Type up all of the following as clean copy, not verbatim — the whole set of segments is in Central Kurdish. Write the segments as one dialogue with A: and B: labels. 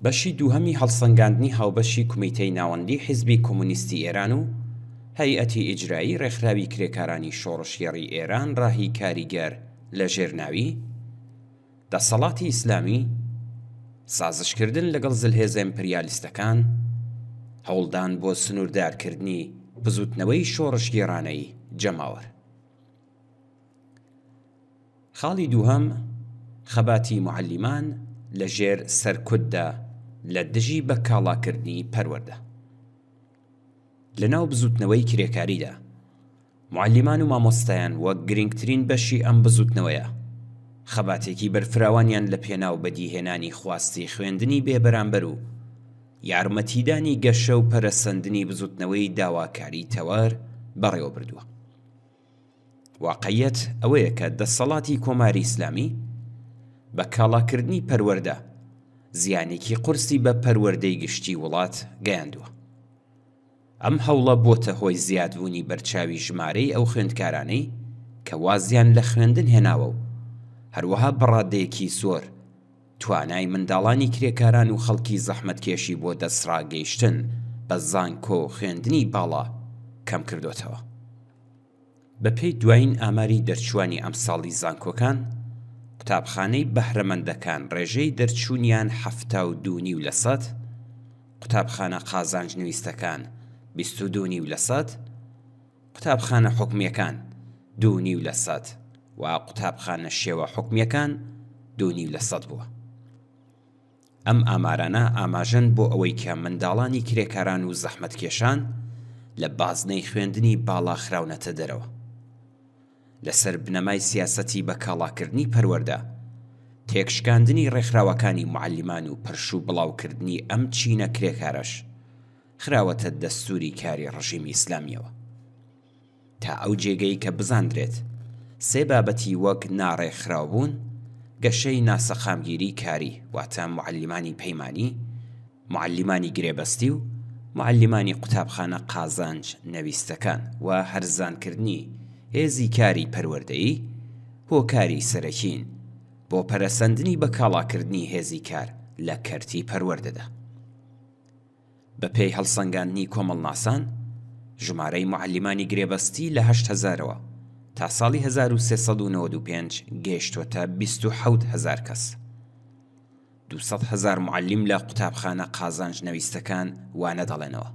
A: بەشی دووهەمی هەڵسەنگاندنی هاوبەشی کومیتەی ناوەندی حیزبی کۆمۆنیستی ئێران و هەیئەتی ئیجرایی ڕێکخراوی کرێکارانی شۆڕشگێڕی ئێران ڕاهی کاریگەر لە ژێر ناوی، دەسەڵاتی ئیسلامی، سازشکردن لەگەڵ زلهێزە ئیمپریالیستەکان، هەوڵدان بۆ سنووردارکردنی بزووتنەوەی شۆڕشگێڕانەی جەماوەر. خاڵی دووهەم، خەباتی موعەلیمان لە ژێر سەرکوتدا لە دژی بە کاڵاکردنی پەروەردە. لە ناو بزووتنەوەی کرێکاریدا، موعەلیمان و مامۆستایان وەک گرینگترین بەشی ئەم بزووتنەوەیە، خەباتێکی بەرفراوانیان لە پێناو بەدیهێنانی خواستی خوێندنی بێ بەرامبەر و یارمەتیدانی گەشە و پەرەسەندنی بزووتنەوەی داواکاری تەوەر بەڕێوە بردووە. واقعیەت ئەوەیە کە دەسەڵاتی کۆماری ئیسلامی بە کاڵاکردنی پەروەردە زیانێکی قورسی بە پەروەردەی گشتی وڵات گەیاندووە. ئەم هەوڵە بۆتە هۆی زیادبوونی بەرچاوی ژمارەی ئەو خوێندکارانەی کە وازیان لە خوێندن هێناوە و هەروەها بە ڕادەیەکی زۆر توانای منداڵانی کرێکاران و خەڵکی زەحمەتکێشی بۆ دەستڕاگەیشتن بە زانکۆ و خوێندنی باڵا کەمکردۆتەوە. بەپێی دوایین ئاماری دەرچووانی ئەمساڵی زانکۆکان، قوتابخانەی بەهرەمەندەکان ڕێژەی دەرچوونیان 72 نیو لەسەد، قوتابخانە قازانج نویستەکان 22 نیو لەسەد، قوتابخانە حکومییەکان دوو نیو لەسەد و قوتابخانە شێوە حکومییەکان دوو نیو لەسەد بووە. ئەم ئامارانە ئاماژەن بۆ ئەوەی کە منداڵانی کرێکاران و زەحمەتکێشان لە بازنەی خوێندنی باڵا خراونەتە دەرەوە. لەسەر بنەمای سیاسەتی بە کاڵاکردنی پەروەردە، تێکشکاندنی ڕێکخراوەکانی موعەلیمان و پرش و بڵاوکردنی ئەم چینە کرێکارەش خراوەتە دەستووری کاری ڕژیمی ئیسلامییەوە. تا ئەو جێگەی کە بزاندرێت سێ بابەتی وەک ناڕێکخراوبوون، گەشەی ناسەقامگیری کاری واتە موعەلیمانی پەیمانی، موعەلیمانی گرێبەستی و موعەلیمانی قوتابخانە قازانج نەویستەکان و هەرزانکردنی هێزی کاری پەروەردەیی هۆکاری سەرەکین بۆ پەرەسەندنی بەکاڵاکردنی هێزی کار لە کەرتی پەروەردەدا. بەپێی هەڵسەنگاندنی کۆمەڵناسان، ژمارەی موعەلیمانی گرێبەستی لە هەشت هەزارەوە تا ساڵی 1395 گەیشتووەتە 27 هەزار کەس. 200 هەزار موعەلیم لە قوتابخانە قازانج نەویستەکان وانە دەڵێنەوە.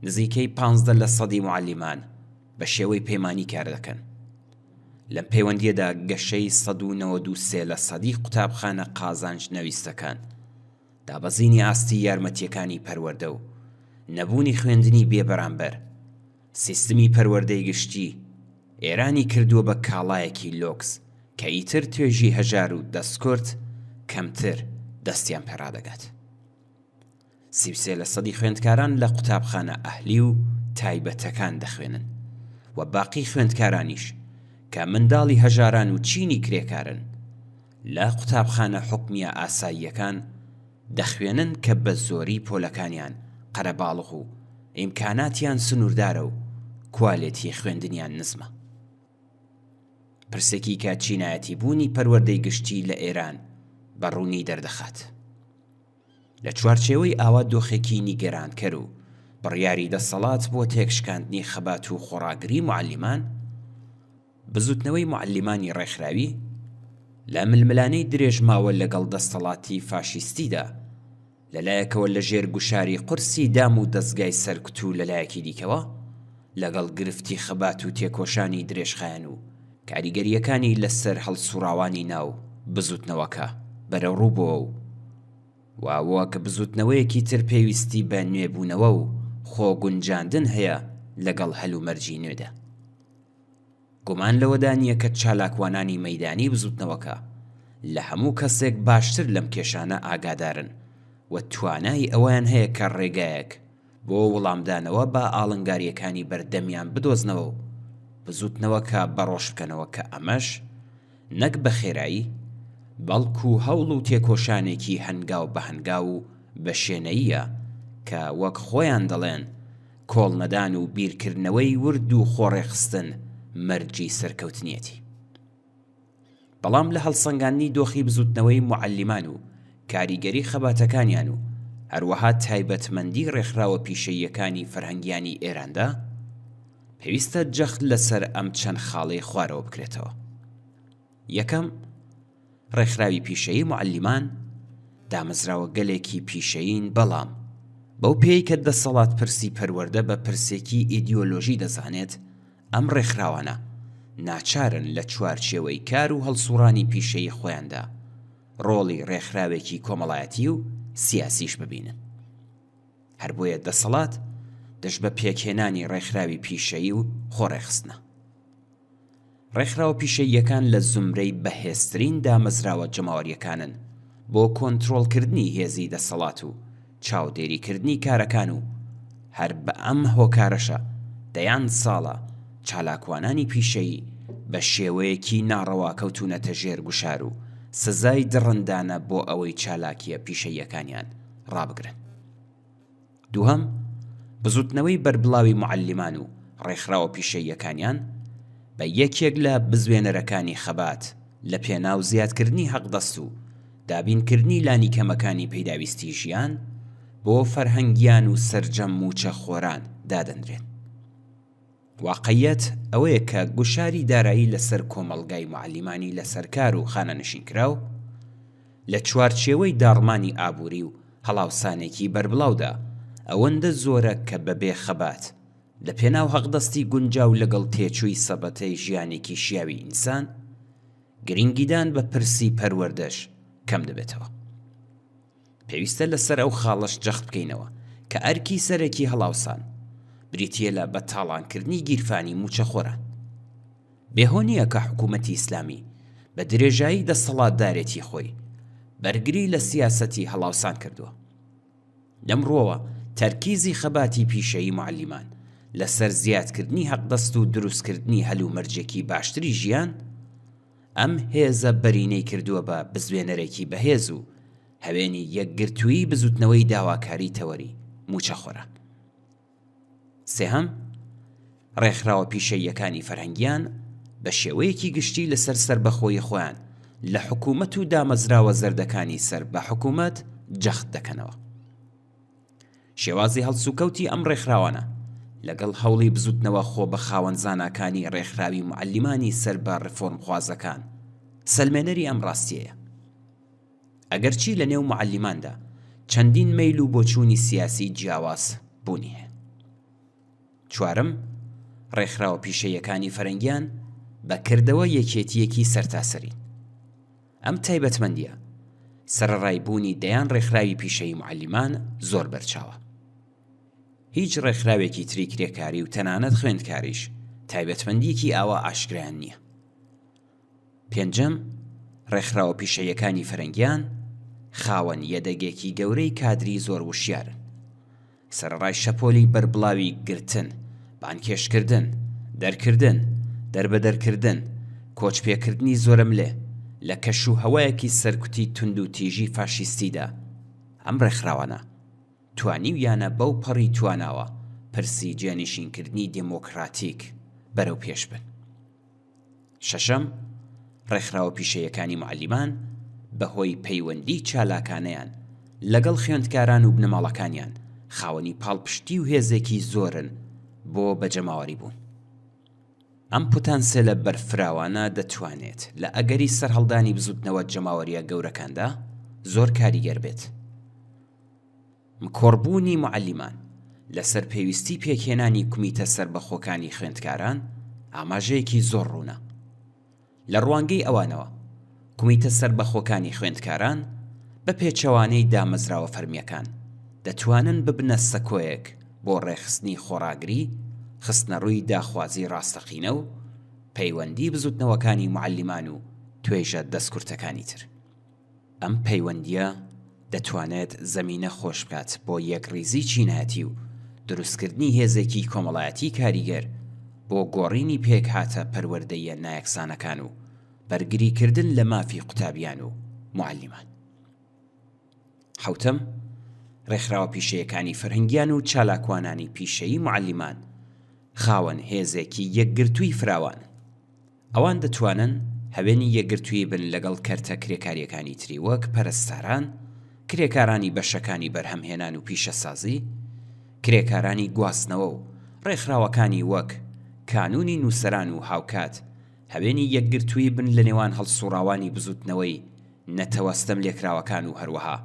A: نزیکەی 15 لە سەدی موعەلیمان بە شێوەی پەیمانی کار دەکەن. لەم پەیوەندییەدا گەشەی 193 لە سەدی قوتابخانە قازانج نەویستەکان دابەزینی ئاستی یارمەتییەکانی پەروەردە و نەبوونی خوێندنی بێ بەرامبەر، سیستمی پەروەردەی گشتی ئێرانی کردووە بە کاڵایەکی لۆکس کە ئیتر توێژی هەژار و دەستکورت کەمتر دەستیان پێ ڕادەگات. 33 لەسەدی خوێندکاران لە قوتابخانە ئەهلی و تایبەتەکان دەخوێنن و باقی خوێندکارانیش کە منداڵی هەژاران و چینی کرێکارن لە قوتابخانە حکومییە ئاساییەکان دەخوێنن کە بە زۆری پۆلەکانیان قەرەباڵغ و ئیمکاناتیان سنووردارە و کوالێتی خوێندنیان نزمە. پرسێکی کە چینایەتیبوونی پەروەردەی گشتی لە ئێران بە ڕوونی دەردەخات. لە چوارچێوەی ئاوا دۆخێکی نیگەرانکەر و بڕیاری دەسەڵات بۆ تێکشکاندنی خەبات و خۆڕاگری موعەلیمان، بزوتنەوەی موعەلیمانی ڕێکخراوی، لە ململانێی درێژماوە لەگەڵ دەستەڵاتی فاشیستیدا، لە لایەکەوە لە ژێر گوشاری قورسی دام و دەزگای سەرکوت و لە لایەکی دیکەوە لەگەڵ گرفتی خەبات و تێکۆشانی درێژخایەن و کاریگەرییەکانی لە سەر هەڵسوڕاوانی ناو بزوتنەوەکە بەرەوڕوو بۆوە و و وەک بزوتنەوەیەکی تر پێویستی بە نوێبوونەوە و خۆگونجاندن هەیە لەگەڵ هەلومەرجی نوێدا. گومان لەوەدا نییە کە چالاکوانانی مەیدانی بزوتنەوەکە لە هەموو کەسێک باشتر لەم کێشانە ئاگادارن و توانای ئەوەیان هەیە کە ڕێگایەک بۆ وڵامدانەوە بە ئاڵنگارییەکانی بەردەمیان بدۆزنەوە و بزوتنەوەکە بەڕۆژ بکەنەوە کە ئەمەش نەک بە خێرایی بەڵکو هەوڵ و تێکۆشانێکی هەنگاو بە هەنگاو و بە شێنەییە کە وەک خۆیان دەڵێن کۆڵنەدان و بیرکردنەوەی ورد و خۆڕێکخستن مەرجی سەرکەوتنیەتی. بەڵام لە هەڵسەنگاندنی دۆخی بزوتنەوەی موعەلیمان و. کاریگەری خەباتەکانیان و هەروەها تایبەتمەندی ڕێکخراوە پیشەییەکانی فەرهەنگیانی ئێراندا، پێویستە جەخت لەسەر ئەم چەند خاڵەی خوارەوە بکرێتەوە. یەکەم، ڕێکخراوی پیشەیی موعەلیمان دامەزراوەگەلێکی پیشەیین بەڵام بەو پێیەی کە دەسەڵات پرسی پەروەردە بە پرسێکی ئیدیۆلۆژی دەزانێت ئەم ڕێکخراوانە ناچارن لە چوارچێوەی کار و هەڵسوڕانی پیشەیی خۆیاندا ڕۆڵی ڕێکخراوێکی کۆمەڵایەتی و سیاسیش ببینن. هەر بۆیە دەسەڵات دژ بە پێکهێنانی ڕێکخراوی پیشەیی و خۆڕێکخستنە. ڕێکخراوە پیشەییەکان لە زومرەی بەهێزترین دامەزراوە جەماوەرییەکانن بۆ کۆنترۆڵکردنی هێزی دەسەڵات و چاودێریکردنی کارەکان و هەر بە ئەم هۆکارەشە دەیان ساڵە چالاکوانانی پیشەیی بە شێوەیەکی ناڕەوا کەوتوونەتە ژێر گوشار و سزای دڕندانە بۆ ئەوەی چالاکییە پیشەییەکانیان ڕابگرن. دووهەم، بزوتنەوەی بەربڵاوی موعەلیمان و ڕێکخراوە پیشەییەکانیان بە یەکێک لە بزوێنەرەکانی خەبات لە پێناو زیادکردنی حەقدەست و دابینکردنی لانیکەمەکانی پیداویستی ژیان بۆ فەرهەنگیان و سەرجەم مووچە خۆران دادەنرێن. واقعیەت ئەوەیە کە گوشاری دارایی لەسەر کۆمەڵگای موعەلیمانی لەسەرکار و خانەنشینکراو لە چوارچێوەی داڕمانی ئابووری و هەڵاوسانێکی بەربڵاودا ئەوەندە زۆرە کە بەبێ خەبات لە پێناو هەقدەستی گونجاو لەگەڵ تێچووی سەبەتەی ژیانێکی شیاوی ئینسان، گرینگیدان بە پرسی پەروەردەش کەم دەبێتەوە. پێویستە لەسەر ئەو خاڵەش جەخت بکەینەوە کە ئەرکی سەرەکی هەڵاوسان بریتییە لە بە تاڵانکردنی گیرفانی مووچەخۆران. بێهۆ نییە کە حکوومەتی ئیسلامی بە درێژایی دەسەڵاتدارێتی خۆی بەرگری لە سیاسەتی هەڵاوسان کردووە. لەم ڕووەوە تەرکیزی خەباتی پیشەیی موعەلیمان لەسەر زیادکردنی هەقدەست و دروستکردنی هەلومەرجێکی باشتری ژیان، ئەم هێزە بەرینەی کردووە بە بزوێنەرێکی بەهێز و هەوێنی یەکگرتوویی بزوتنەوەی داواکاری تەوەری مووچەخۆران. سێهەم، ڕێکخراوە پیشەییەکانی فەرهەنگیان بە شێوەیەکی گشتی لەسەر سەربەخۆیی خۆیان لە حکوومەت و دامەزراوە زەردەکانی سەر بە حکوومەت جەخت دەکەنەوە. شێوازی هەڵسوکەوتی ئەم ڕێکخراوانە لەگەڵ هەوڵی بزوتنەوە خۆ بە خاوەن زاناکانی ڕێکخراوی موعەلیمانی سەر بە ڕێفۆرمخوازەکان سەلمێنەری ئەم ڕاستیەیە. ئەگەرچی لە نێو موعەلیماندا چەندین مەیل و بۆچوونی سیاسی جیاواز بوونی هەیە. چوارەم، ڕێکخراوە پیشەییەکانی فەرەنگیان بە کردەوە یەکێتییەکی سەرتاسەرین. ئەم تایبەتمەندییە سەرەڕای بوونی دەیان ڕێکخراوی پیشەیی موعەلیمان زۆر بەرچاوە. هیچ ڕێکخراوێکی تری کرێکاری و تەنانەت خوێندکاریش تایبەتمەندییەکی ئاوا ئاشکرایان نییە. پێنجەم، ڕێکخراوە پیشەییەکانی فەرەنگیان خاوەن یەدەگێکی گەورەی کادری زۆر وشیارن. سەرەڕای شەپۆلی بەربڵاوی گرتن، بانگهێشتکردن، دەرکردن، دەربەدەرکردن، کۆچپێکردنی زۆرەملێ، لە کەشوهەوایەکی سەرکوتی توندوتیژی فاشیستیدا، ئەم ڕێکخراوانە توانیویانە بەو پەڕی تواناوە پرسی جێنشینکردنی دێمۆکڕاتیک بەرەوپێش بن. شەشەم، ڕێکخراوە پیشەیەکانی موعەلیمان بە هۆی پەیوەندیی چالاکانەیان لەگەڵ خوێندکاران و بنەماڵەکانیان خاوەنی پاڵپشتی و هێزێکی زۆرن بۆ بە جەماوەری بوون. ئەم پوتانسێلە بەرفراوانە دەتوانێت لە ئەگەری سەرهەڵدانی بزووتنەوە جەماوەرییە گەورەکاندا زۆر کاریگەر بێت. مکۆڕبوونی موعەلیمان لەسەر پێویستی پێکهێنانی کومیتە سەربەخۆکانی خوێندکاران ئاماژەیەکی زۆر ڕوونە. لە ڕوانگەی ئەوانەوە کومیتە سەربەخۆکانی خوێندکاران بە پێچەوانەی دامەزراوە فەرمییەکان دەتوانن ببنە سەکۆیەک بۆ ڕێکخستنی خۆڕاگری، خستنەڕووی داخوازی ڕاستەقینە و پەیوەندی بزووتنەوەکانی موعەلیمان و توێژە دەستکورتەکانی تر. ئەم پەیوەندییە دەتوانێت زەمینە خۆش بکات بۆ یەکڕیزی چینایەتی و دروستکردنی هێزێکی کۆمەڵایەتی کاریگەر بۆ گۆڕینی پێکهاتە پەروەردەییە نایەکسانەکان و بەرگریکردن لە مافی قوتابیان و موعەلیمان. حەوتەم، ڕێکخراوە پیشەیەکانی فەرهەنگیان و چالاکوانانی پیشەیی موعەلیمان خاوەن هێزێکی یەکگرتووی فراوانن. ئەوان دەتوانن هەوێنی یەکگرتوویی بن لەگەڵ کەرتە کرێکارییەکانی تری وەک پەرستاران، کرێکارانی بەشەکانی بەرهەمهێنان و پیشەسازی، کرێکارانی گواستنەوە و ڕێکخراوەکانی وەک کانوونی نووسەران و هاوکات هەوێنی یەکگرتوویی بن لە نێوان هەڵسووڕاوانی بزووتنەوەی نەتەوە ستەملێکراوەکان و هەروەها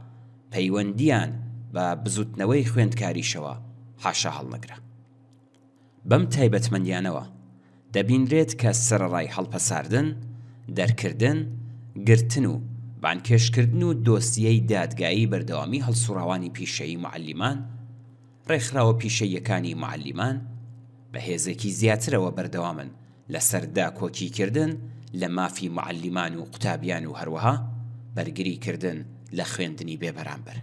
A: پەیوەندییان بە بزووتنەوەی خوێندکاریشەوە حاشا هەڵنەگرە. بەم تایبەتمەندیانەوە دەبینرێت کە سەرەڕای هەڵپەساردن، دەرکردن، گرتن و بانگهێشتکردن و دۆسیەی دادگایی بەردەوامی هەڵسوڕاوانی پیشەیی موعەلیمان، ڕێکخراوە پیشەییەکانی موعەلیمان بە هێزێکی زیاترەوە بەردەوامن لەسەر داکۆکیکردن لە مافی موعەلیمان و قوتابیان و هەروەها بەرگریکردن لە خوێندنی بێبەرامبەر.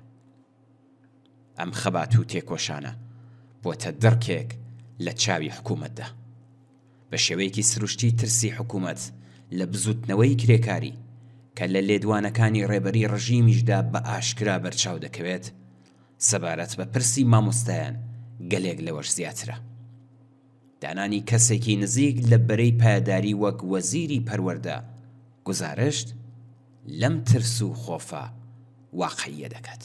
A: ئەم خەبات و تێکۆشانە بۆتە دڕکێک لە چاوی حکوومەتدا. بە شێوەیەکی سروشتی ترسی حکوومەت لە بزووتنەوەی کرێکاری کە لە لێدوانەکانی ڕێبەری ڕژیمیشدا بە ئاشکرا بەرچاو دەکەوێت، سەبارەت بە پرسی مامۆستایان گەلێک لەوەش زیاترە. دانانی کەسێکی نزیک لە بەرەی پایەداری وەک وەزیری پەروەردە گوزارشت لەم ترس و خۆفە واقعییە دەکات.